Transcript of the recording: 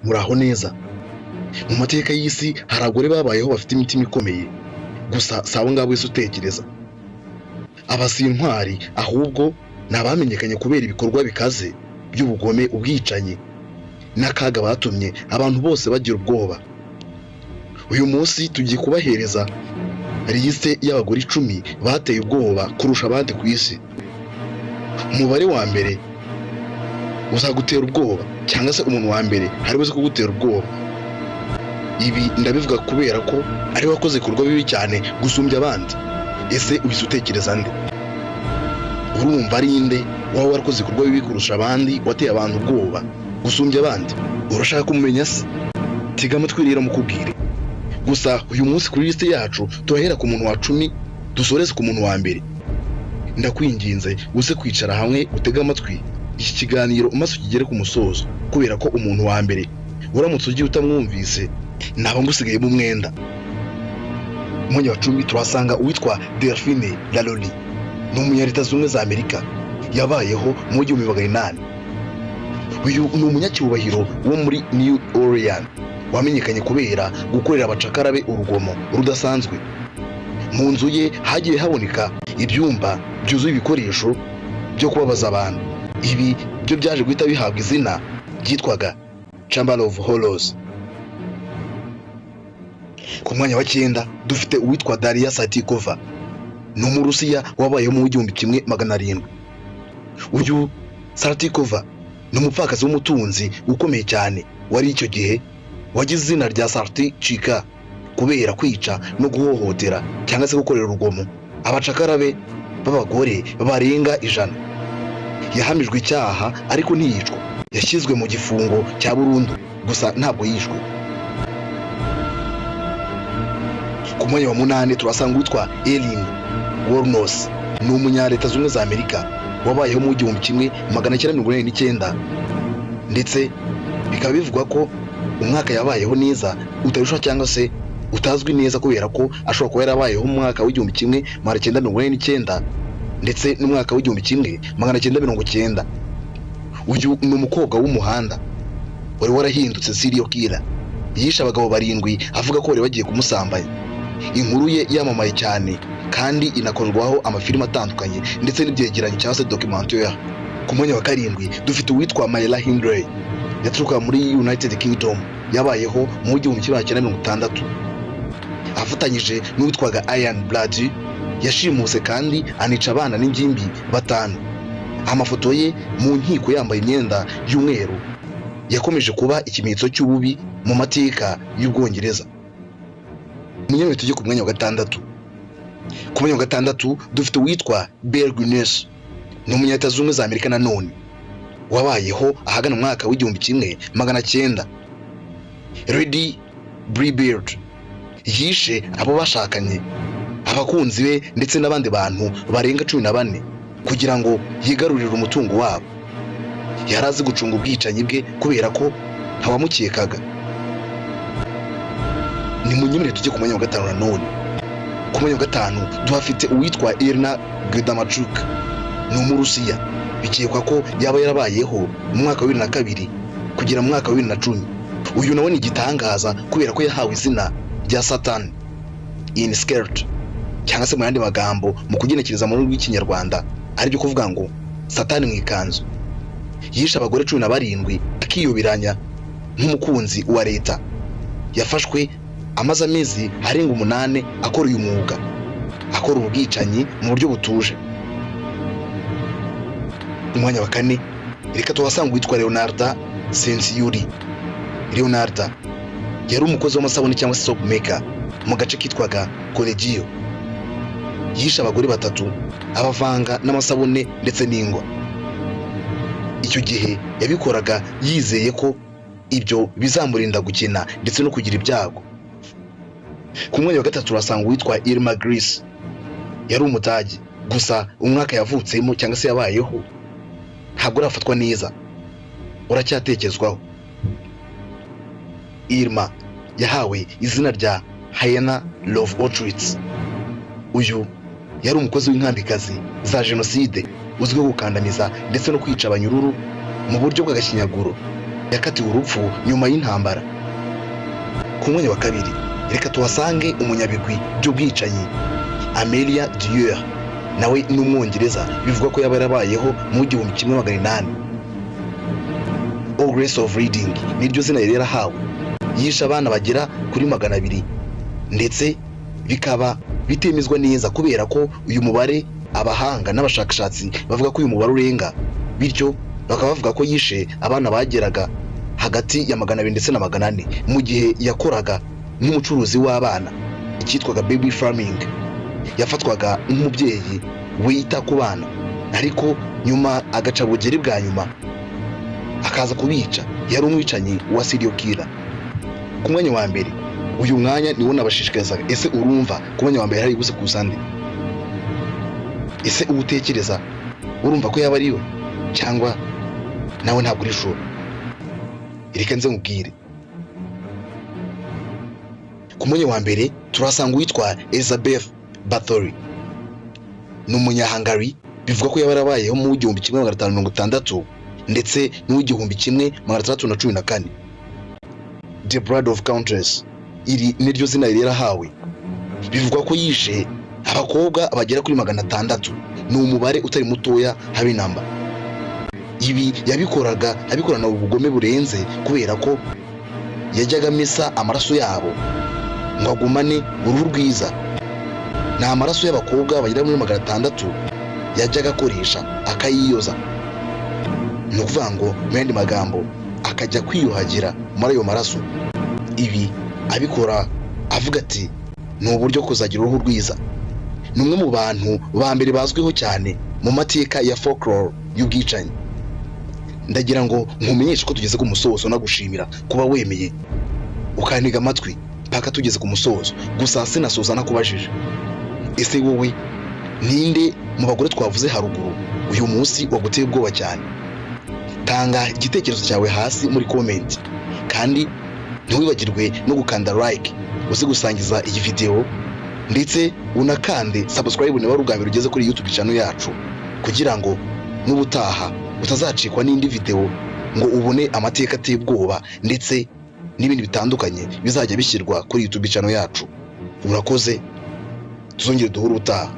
Muraho neza. Mu mateka y'isi hari abagore babayeho bafite imitima ikomeye, gusa si abo ngabo wese utekereza. Aba si intwari, ahubwo ni abamenyekanye kubera ibikorwa bikaze by'ubugome, ubwicanyi n'akaga batumye abantu bose bagira ubwoba. Uyu munsi tugiye kubahereza lisite y'abagore 10 bateye ubwoba kurusha abandi ku isi. Umubare wa mbere uzagutera ubwoba, cyangwa se umuntu wa mbere hari buze kugutera ubwoba. Ibi ndabivuga kubera ko ari we wakoze ibikorwa bibi cyane gusumbya abandi. Ese uhise utekereza nde? Urumva ari nde waba warakoze ibikorwa bibi kurusha abandi, wateye abantu ubwoba gusumbya abandi? Urashaka kumumenya se? Tega amatwi rero mukubwire. Gusa uyu munsi kuri lisite yacu turahera ku muntu wa 10, dusoreze ku muntu wa mbere. Ndakwinginze uze kwicara hamwe utege amatwi iki kiganiro maze ukigere ku musozo, kubera ko umuntu wa mbere uramutse ugiye utamwumvise naba ngusigayemo umwenda. Umwanya wa 10 turahasanga uwitwa Delphine Lalaurie. Ni umunya Leta Zunze Ubumwe za Amerika, yabayeho mu 1800. Uyu ni umunyacyubahiro wo muri New Orleans wamenyekanye kubera gukorera abacakara be urugomo rudasanzwe. Mu nzu ye hagiye haboneka ibyumba byuzuye ibikoresho byo kubabaza abantu. Ibi byo byaje guhita bihabwa izina ryitwaga Chamber of Horrors. Ku mwanya wa cyenda dufite uwitwa Daria Saltykova. Ni Umurusiya wabayeho mu 1700. Uyu Saltykova ni umupfakazi w'umutunzi ukomeye cyane wari icyo gihe, wagize izina rya Saltychikha kubera kwica no guhohotera cyangwa se gukorera urugomo abacakara be b'abagore barenga 100. Yahamijwe icyaha ariko ntiyicwa, yashyizwe mu gifungo cya burundu, gusa ntabwo yishwe. Ku mwanya wa munani turasanga uwitwa Aileen Wuornos. Ni umunya Leta Zunze Ubumwe za Amerika wabayeho mu 1989, ndetse bikaba bivugwa ko umwaka yabayeho neza utarusha cyangwa se utazwi neza, kubera ko ashobora kuba yarabayeho mu mwaka w'1989 ndetse n'umwaka w'1990. Uyu ni umukobwa w'umuhanda wari warahindutse serial killer. Yishe abagabo barindwi avuga ko bari bagiye kumusambanya. Inkuru ye yamamaye cyane kandi inakorwaho amafilime atandukanye ndetse n'ibyegeranyo cyangwa se documentaire. Ku mwanya wa karindwi dufite uwitwa Myra Hindley. Yaturuka muri United Kingdom, yabayeho mu 1960. Afatanyije n'uwitwaga Ian Brady, yashimuse kandi anica abana n'ingimbi batanu. Amafoto ye mu nkiko yambaye imyenda y'umweru yakomeje kuba ikimenyetso cy'ububi mu mateka y'Ubwongereza. Munyemerere tujye ku mwanya wa gatandatu. Ku mwanya wa gatandatu dufite uwitwa Belle Gunness. Ni umunya Leta Zunze Ubumwe za Amerika nanone wabayeho ahagana mu mwaka w'1900. Lady Bluebird yishe abo bashakanye, abakunzi be ndetse n'abandi bantu barenga 14 kugira ngo yigarurire umutungo wabo. Yari azi gucunga ubwicanyi bwe kubera ko ntawamukekaga. Ni munyemerere tujye ku mwanya wa gatanu nanone. Ku mwanya wa gatanu tuhafite uwitwa Irina Gaidamachuk. Ni Umurusiya, bikekwa ko yaba yarabayeho mu mwaka wa 2002 kugera mu mwaka wa 2010. Uyu nawe ni igitangaza kubera ko yahawe izina rya Satan in skirt, cyangwa se mu yandi magambo mu kugenekereza mu rurimi rw'Ikinyarwanda aribyo kuvuga ngo Satani mu ikanzu. Yishe abagore 17 akiyoberanya nk'umukunzi wa leta. Yafashwe amaze amezi arenga 8 akora uyu mwuga, akora ubwicanyi mu buryo butuje. Umwanya wa kane reka tuhasanga uwitwa Leonarda Cianciulli. Leonarda yari umukozi w'amasabune cyangwa se soap maker mu gace kitwaga Correggio. Yishe abagore batatu abavanga n'amasabune ndetse n'ingwa. Icyo gihe yabikoraga yizeye ko ibyo bizamurinda gukena ndetse no kugira ibyago. Ku mwanya wa gatatu turasanga uwitwa Irma Grese. Yari Umudage, gusa umwaka yavutsemo cyangwa se yabayeho ntabwo urafatwa neza, uracyatekerezwaho. Irma yahawe izina rya Hyena of Auschwitz. Uyu yari umukozi w'inkambikazi za jenoside uzwiho gukandamiza ndetse no kwica abanyururu mu buryo bw'agashinyaguro. Yakatiwe urupfu nyuma y'intambara. Ku mwanya wa kabiri reka tuhasange umunyabigwi by'ubwicanyi Amelia Dyer, nawe ni Umwongereza, bivugwa ko yaba yarabayeho mu 1800. Ogress of Reading niryo zina yari yarahawe. Yishe abana bagera kuri 200, ndetse bikaba bitemezwa neza kubera ko uyu mubare, abahanga n'abashakashatsi bavuga ko uyu mubare urenga, bityo bakaba bavuga ko yishe abana bageraga hagati ya 200 ndetse na 400 mu gihe yakoraga nk'umucuruzi w'abana, icyitwaga baby farming. Yafatwaga nk'umubyeyi wita ku bana, ariko nyuma agaca bugeri bwa nyuma akaza kubica. Yari umwicanyi wa serial killer. Ku mwanya wa mbere, uyu mwanya niwo nabashishikarizaga. Ese urumva ku mwanya wa mbere hari buze kuza nde? Ese uba utekereza, urumva ko yaba ariwe, cyangwa nawe ntabwo uri sure? Reka nze nkubwire. Ku mwanya wa mbere turasanga uwitwa Elizabeth Bathory. Ni Umunyahangari, bivugwa ko yaba yarabayeho mu 1560 ndetse n'uw'igihumbi kimwe magana atandatu na cumi na kane. The Blood of Countess, iri niryo zina yari yarahawe. Bivugwa ko yishe abakobwa bagera kuri 600. Ni umubare utari mutoya habe namba. Ibi yabikoraga abikorana ubugome burenze, kubera ko yajyaga amesa amaraso yabo ngo agumane uruhu rwiza. Ni amaraso y'abakobwa bagera muri 600 yajyaga akoresha akayiyoza, ni ukuvuga ngo mu yandi magambo akajya kwiyuhagira muri ayo maraso. Ibi abikora avuga ati ni uburyo kuzagira uruhu rwiza. Ni umwe mu bantu ba mbere bazwiho cyane mu mateka ya folklore y'ubwicanyi. Ndagira ngo nkumenyeshe ko tugeze ku musozo, nagushimira kuba wemeye ukantega amatwi mpaka tugeze ku musozo. Gusa sinasoza nakubajije: ese wowe ninde mu bagore twavuze haruguru uyu munsi waguteye ubwoba cyane? Tanga igitekerezo cyawe hasi muri comment, kandi ntiwibagirwe no gukanda like, uze gusangiza iyi video, ndetse unakande subscribe niba ari ubwa mbere ugeze kuri YouTube channel yacu, kugira ngo n'ubutaha utazacikwa n'indi video, ngo ubone amateka ateye ubwoba ndetse n'ibindi bitandukanye bizajya bishyirwa kuri YouTube channel yacu. Urakoze, tuzongere duhure ubutaha.